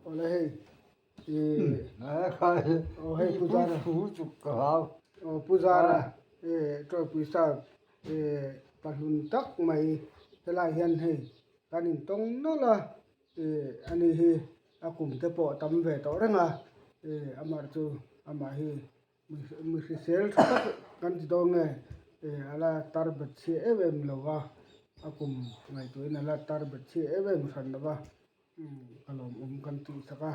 Awle hei aw hei Pu Zara aw Pu Zara tawipui sa pahlun tak mai helai hian hei kan intawng nawlh a ani hi a kum te pawh a tam ve tawh reng a amah chu amah hi Mi hrisel tha tak kan ti dawn nge a la tar bet chhiah em em lo va, a kum ngaihtuahin a la tar bet chhiah em em hran lo va, ka lawmawm kan tih sak a.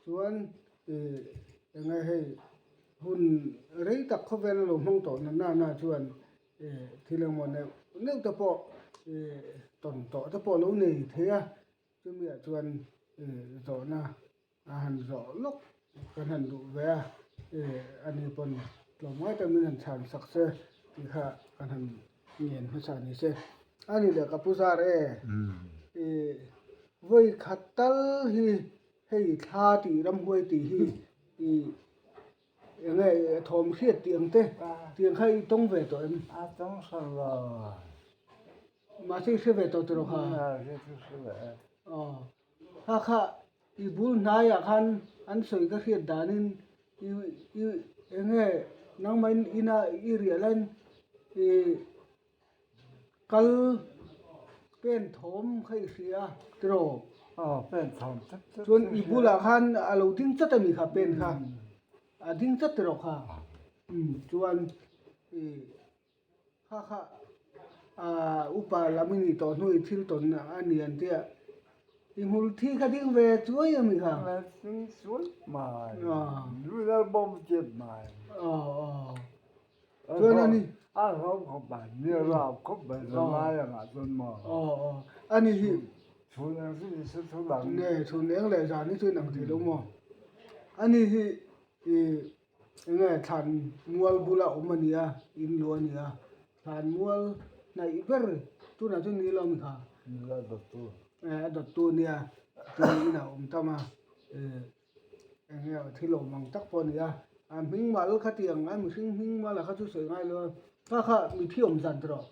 Chuan ih eng nge hei hun rei tak khawvel a lo hmang tawh na na na chuan ih thil engmaw neuh neuh te pawh ih tawn tawh te pawh a lo nei thei a, chumiah chuan ih zawhna A han zawh lawk kan han duh ve a, eh ani pawn tlawmngai tak min han chhan sak se tih kha kan han ngen hmasa ni se. Ani leh ka pu zar e, eh vawi khat tal hi hei thla tih ramhuai tih hi ih eng nge thawm hriat tih ang te tiang kha i tawng ve tawh em? A tawng hran lo. Mahse i hre ve tawh tiraw kha? A hre chu hre ve e. Aw. Kha kha i bul hnaiah khan an sawi ka hriat danin i i eng nge nangmahin ina i riah laiin i kal pen thawm kha i hria a tiraw? Aw pen thawm tlat tlat Chuan i bulah khan a lo ding chat a ni kha pen kha a ding chat tiraw kha? Umm chuan i Kha kha upa lam i nih tawh hnu i thil tawn a ni an tia. I hmul thi kha ding ve chuai a mi kha? Ding chuai mai. Lul bawm tiat mai. Chuan a ni. A hlawm khawp mai, mi a rau khawp mai, zanlai angah chuan maw? A ni hi. Chhun eng chu ni se thu dang. Nge chhun eng leh zan hi chu inang thei lo maw? A ni hi i Enge thlan mual bula awm a ni a, in luah a ni a, thlan mual hnaih ber tunah chuan ni lo a mi kha? Ni lo a dawttu. Eh a dawttu a nia, chuan inah a awm tam a, eh enge thil awm ang tak pawh a ni a, a hming mal kha ti ang a mihring hming mal a kha chu sawi ngai lo a, kha kha mithi awm zan tawh rawh,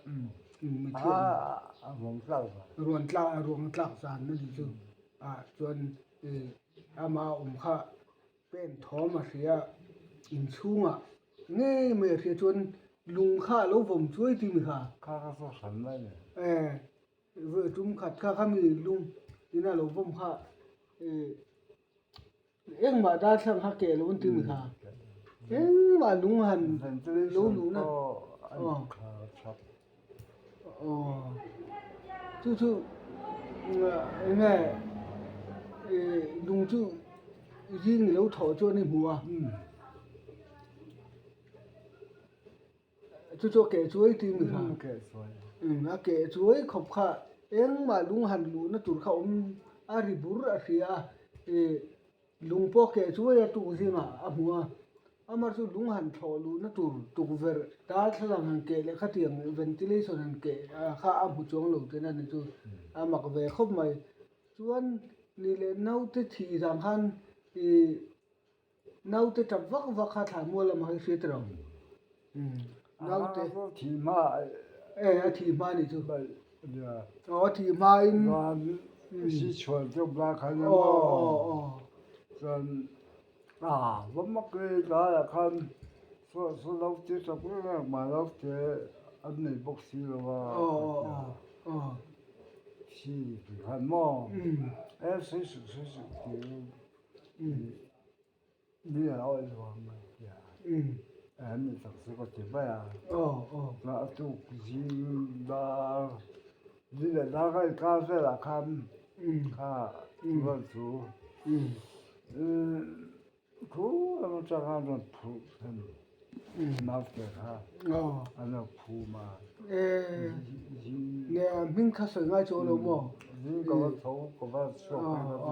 mithi awm. A ruang tlak zan. Ruang tlak ruang tlak zan a ni chu, ah chuan eh amah a awm kha. Pen thawm a hria, inchhungah ngei mai a hria chuan lung kha a lo vawm chuai tih mi kha. Kha kha chu hran mai ni. Eh, tum khat kha kha mi lung ina lo vawm kha eh engmah darthlang kha keh lo an ti mi kha. Engmah lung han lo luh na. Aw, chu chu eng nge ih lung chu zing i lo thawh chuan i hmu a, chu chu a keh chuai tih mi kha, a keh chuai khawp kha engmah lung han luhna tur kha awm a ri bur a hria a ih. Lung pawh keh chuai a tuk zingah a hmu a, amah chu lung han thlawh luhna tur tukverh darthlalang han keh leh khatiang ventilation han keh kha a hmu chuang lo tihna ni chu a mak ve khawp mai. Chuan ni leh naute thih zang khan ih naute tap vak vak kha thla mual lamah hi hriat ro naute thih hma e a thih hma ni chu aw a thih hma in si chhuan chu bla khan a maw chuan a va mak e tlaiah khan saw saw lo te tap reng reng mah lo te an nei bawk si lo a si ti khan maw e sawi suh sawi suh tiin Mi a awih lo ang mai tia an ni tak chu ka ti mai a. Chuan a tuk zing dar ni leh dar ka inkar velah khan kha rawn chu khu lam atang khan rawn phurh thlen naute kha an lo phum a. Nge hming kha sawi ngai chu lo maw? Zing ka va tho ka va chhuak phei kha chu.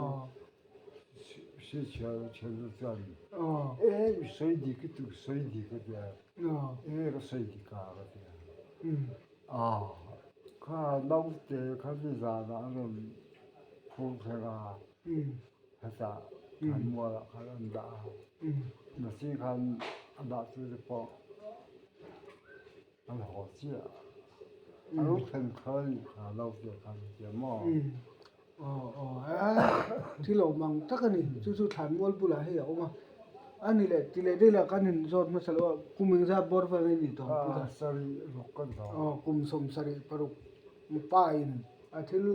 Aw aw a thil awm ang tak a ni chu chu thlanmual bulah hei a awm a a ni leh ti leh daih lah kan in zawt hmasa lo a kum engzat bawr vel a ni tawh ang puta aw kum 76 pa in a thil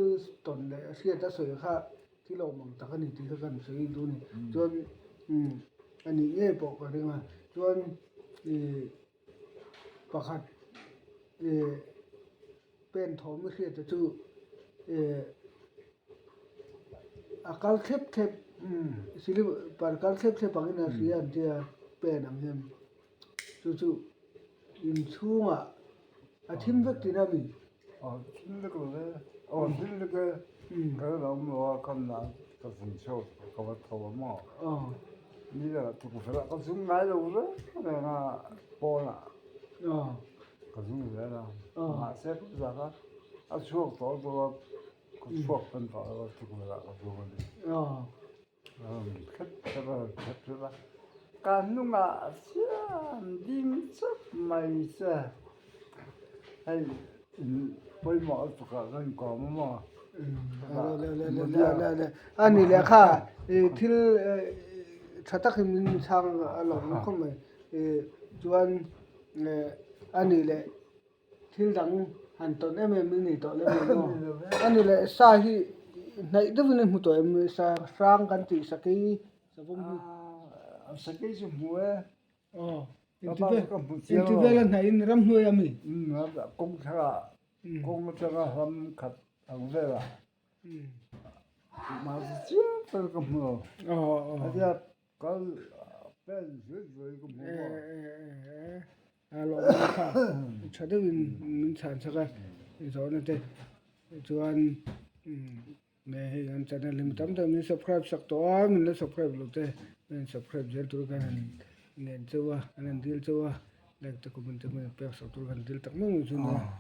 tawn leh a hriat a sawi kha thil awm ang tak a ni tih kha kan sawi duh a ni chuan umm a nih ngei pawh ka ring a chuan ih pakhat ih. Pen thawm i hriat te chu eh a kal thlep thlep silipar kal thlep thlep angin a hria an tia pen ang hian chu chu inchhungah a thim vek tihna a mi? Aw thim vek lo ve aw thim vek e ka la awm lo a ka na ka zung chhuak ka va tho a maw ni la tukverh ah ka zung ngai lo reng reng a pawnah. Ka zung zel a, mahse ka zak a, a chhuak tawh tawh a, ka chhuak pan tawh lo a, tukverh ah ka zung a ni. A rawn thlep thlep a, rawn thlep thlep a, ka hnungah chian ding chawp mai che, hei in pawimawh lutuk ah ka inkawm a maw? A ni leh kha thil tha takin min chhang a lo awm khawp mai, chuan A nih leh thil dang han tawn em em i ni tawh lem lo maw? A nih leh sa hi hnaih deuhin i hmu tawh em? Sa hrang kan tih sakei savawm hi. Sakei chu hmu e. Aw, inti vel a hnaihin ramhnuai a mi? Kawng thlarah, kawng atanga ram khat ang velah. Mahse chiang tak ka hmu lo. A tia Kal pen zui zui ka hmu maw? A lawmna kha tha deuhin min chhan chak a, zawhna te chuan nge hei kan channel hi mi tam tak min subscribe sak tawh a, min la subscribe lo te min subscribe zel tur khan han nen chauh a, an han dil chauh a, like te comment te pawh pek sak tur khan dil tak meuh meuh chu nia.